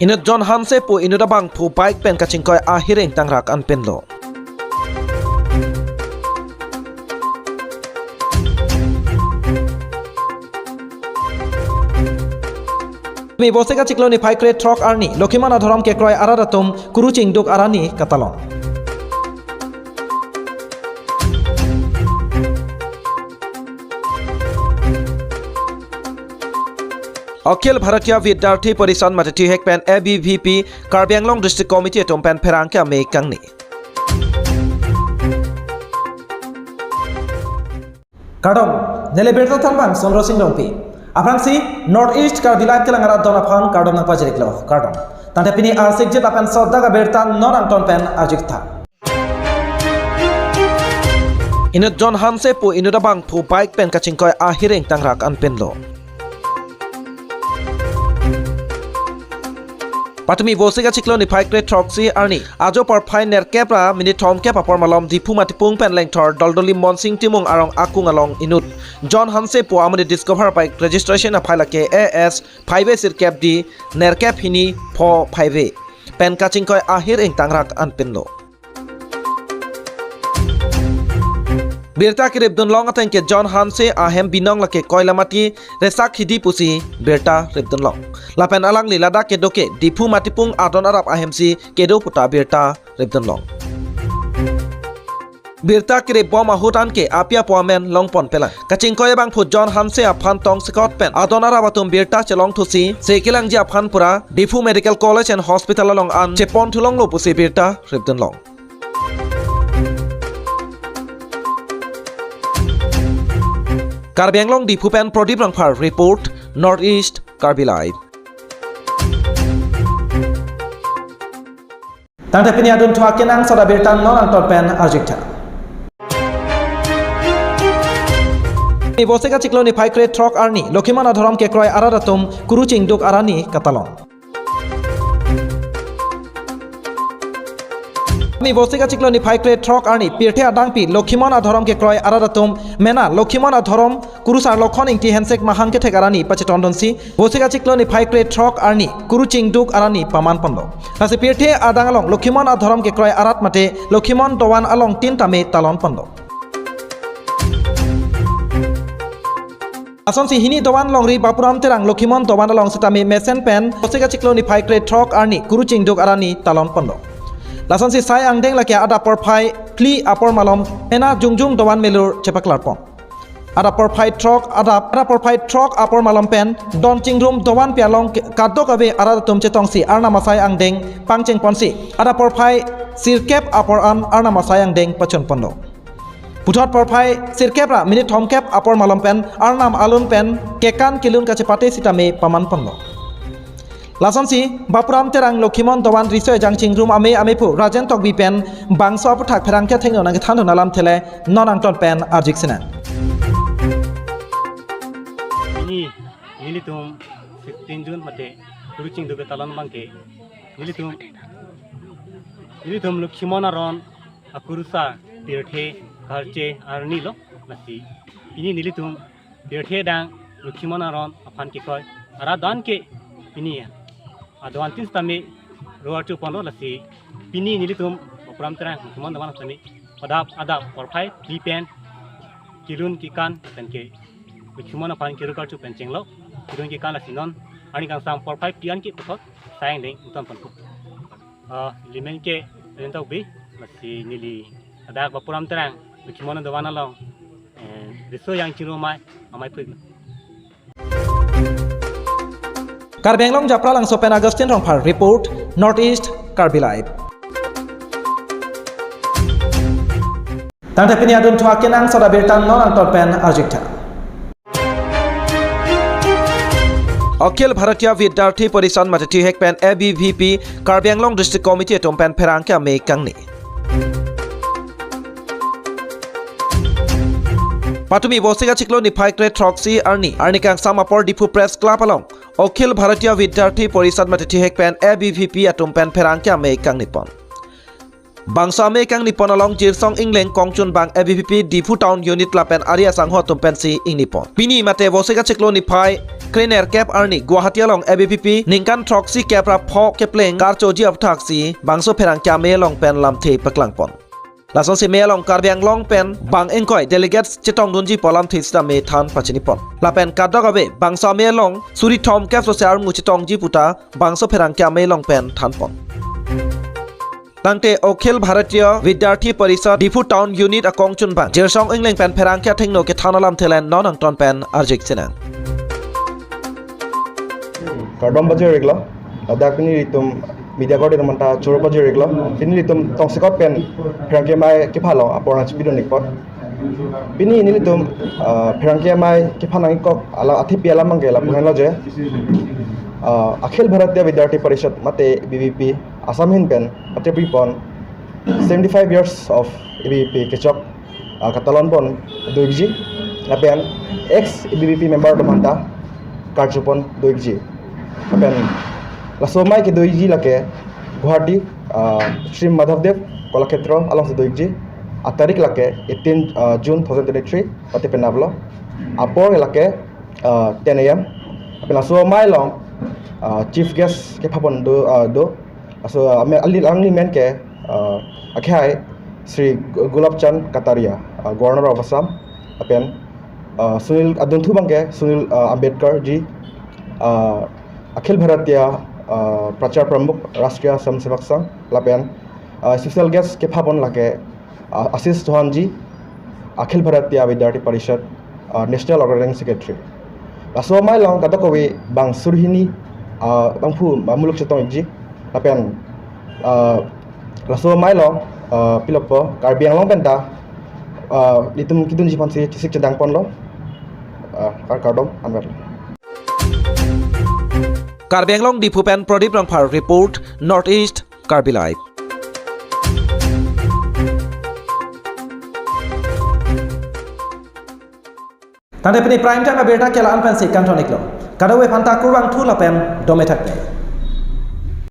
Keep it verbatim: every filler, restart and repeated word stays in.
Inut John Hanse pu inut abangphu bike pen kachingkoi ahir ingtangrak anpinlo. Ni Vosik achiklo niphai krethrok arni Lokhimon adhorom kekroi arat atum kuru chingduk arani katalon. Akhil Bharatiya Vidyarthi Parishad mate thihek pen A B V P Karbi Anglong District Committee atum pen pherangke amei kangni. Kardom, neli birta thanbang Sondro Sing Rongpi. Aphrangsi North East Karbi Live kelang arat don aphan kardom nangpajiriklo, kardom. Tangte pini arsik jet lapen sodda abirta non angton pen arjuktha. Inut John Hanse pu inut abangphu bike pen kachingkoi ahir ingtangrak anpinlo. Patumi Vosik achiklo niphai krethroksi arni ajo porphai nerkep ra minit thomkep apor malom Diphu Matipung pen Lengthor Doldoli Monsing Timung arong akung along inut John Hanse pu amonit Discover bike registration aphai lake A S phaive sirkep D nerkep hini pho phaive pen kachingkoi ahir ingtangrak anpinlo. Birta keripdunlong ateng ke John Hanse ahem binong lake Koilamati Resak Hidi pusi birta ripdunlong. Lapen alangli ladak kedo ke Diphu Matipung adon arap ahemsi kedo puta birta ripdunlong. Birta keripbom ahut anke api apo amen longpon pelang. Kachingkoi abangphu John Hanse aphan tongsekot pen adon arap atum birta chelongthusi sekelangji aphan pura Diphu Medical College and Hospital along an cheponthulonglo pusi birta ripdunlong. Karbi Anglong Diphu pen Pradip Rongphar report, North East Karbi Live. Tangte pini adunthu akenangsot abirta non angton pen arjuktha. Ni Vosik achiklo niphai krethrok arni Lokhimon adhorom kekroi arat atum kuru chingduk arani katalon. Ni Vosik achiklo niphai krethrok arni pirthe adangpi Lokhimon adhorom kekroi arat atum mena Lokhimon adhorom kurusar Lokhon Ingti Hensek Mahang kethek arani pachetondunsi Vosik achiklo niphai krethrok arni kuru chingduk arani paman ponlo. Lasi pirthe adang along Lokhimon adhorom kekroi arat mate Lokhimon dovan along tin tame talon ponlo. Lasonsi hini dovan longri Bapuram Terang Lokhimon dovan along sitame mesen pen Vosik achiklo niphai krethrok arni kuru chingduk arani talon ponlo. Lasonsi sai angdeng lake adap porphai phli apor malom mena Jongjong dovan melur chepaklar pon. Adap porphai throk adap, adap porphai throk apor malom pen Don Chingrum dovan pi along ke-, kadokave arat atum chetongsi Arnam asai angdeng pangcheng ponsi adap porphai sirkep apor an Arnam asai angdeng pachun ponlo. Puthot porphai sirkep ra minit thomkep apor malom pen Arnam alun pen kekan kelun kachepate sitame paman ponlo. Lasonsi Bapuram Terang Lokhimon dovan riso ejang Chingrum amei ameiphu Rajen Tokbi pen bangso aputhak pherangke athengno nangkethandun alamthe le non angton pen arjik sinang. Pini nelitum sixteen June mate kuru chingduk ketalon abangke nelitum, nelitum Lokhimon aron akurusar pirthe karche arni lo. Lasi pini nelitum pirthe adang Lokhimon aron aphan kekroi arat doan ke pini adovan tin sitame ro archu ponlo. Lasi pini nelitum Bapuram Terang Lokhimon dovan sitame adap adap porphai phli pen kelun kekan pen ke Lokhimon aphan keru karchu pen chenglo kelun kekan. Lasi non arni kangsam porphai phli an ke puthot sai angdeng ington ponpo. Ah, ili amen ke Rajen Tokbi, lasi neli ladak Bapuram Terang Lokhimon dovan along, eh, riso ejang Chingrum amei, ameiphu. Karbi Anglong Japralangso pen Augustine Rongphar report, North East Karbi Live. Tangte pini adunthu akenangsot abirta non angton pen arjuktha. Akhil Bharatiya Vidyarthi Parishad mate thihek pen A B V P Karbi Anglong District Committee atum pen pherangke amei kangni. Patumi Vosik achiklo niphai kre throksi arni, arni kangsam apor Diphu Press Club along Akhil Bharatiya Vidyarthi Parishad mate thihek pen A B V P atum pen pherangke amei kangni pon. Bangso amei kangni pon along Jirsong Engleng kongchunbang A B V P Diphu Town Unit lapen ari asangho atum pensi ingni pon. Pini mate Vosik achiklo niphai krenerkep arni Guwahati along A B V P ningkan throksi kep ra pho kepleng karchoji aphuthak si bangso pherangke amei along pen lamthe paklangpon. Lasonsi amei along Karbi Anglong pen bang ingkoi delegates chetongdunji pu alamthe sitame than pachinipon. Lapen kadokave bangso amei along suri thomkep sose armu chetongji puta bangso pherangke amei along pen thanpon. Tangte Akhil Bharatiya Vidyarthi Parishad Diphu Town Unit akongchunbang Jirsong Engleng pen pherangke athengno kethan alamthe len non angton pen arjik chenang. Kardom pajir-iklo, ladak pini ilitum media coordinator manta choro pajir-iklo, pini ilitum tongsekot pen pherangke amei kepha along apor nangchipidun-ikpon. Pini nelitum, ah, pherangke amei kepha nangkok alam athepi alam abangke lapu henlo je, ah, Akhil Bharatiya Vidyarthi Parishad mate A B V P Assam ahin pen patepripon seventy five years of A B V P kechok, ah, katalonpon do-ikji, lapen ex A B V P member atum anta karchopon do-ikji. Lapen laso amei kedo-ikji lake Guwahati, ah, Shri Madhavdev Kalakhetra alongsi do-ikji. Atarik lake eighteen, ah, June two thousand twenty-three, mate penaplo. Apor lake, ah, ten A M. Lapen laso amei along, ah, chief guest kephapon do, ah, do. Laso, ah, me-, ali-, alangli amen ke, ah, akhai Shri Gu-, Gulab Chand Kataria, ah, Governor of Assam, lapen, ah, Sunil, adunthu abangke Sunil, ah, Ambedkar ji, ah, Akhil Bharatiya, ah, Prachar Pramukh, Rashtriya Swayamsevak Sangh, lapen, ah, special guest kephapon lake, ah, Ashish Chauhan ji, Akhil Bharatiya Vidyarthi Parishad, ah, National Organizing Secretary. Laso amei along kadokave bang suri hini, ah, bangphu, ah, muluk chetong-ikji. Lapen, ah, laso amei along, ah, pilokpo Karbi Anglong penta, ah, ilitum kedunji aphansi chesik chedangponlo. Ah, kar-, kardom, anwar. Karbi Anglong Diphu pen Pradip Rongphar report, North East Karbi Live. Tangte pini prime time abirta ke la-an pensi kangton-iklo. Kadokave aphanta kurvangthu lapen dome thakme.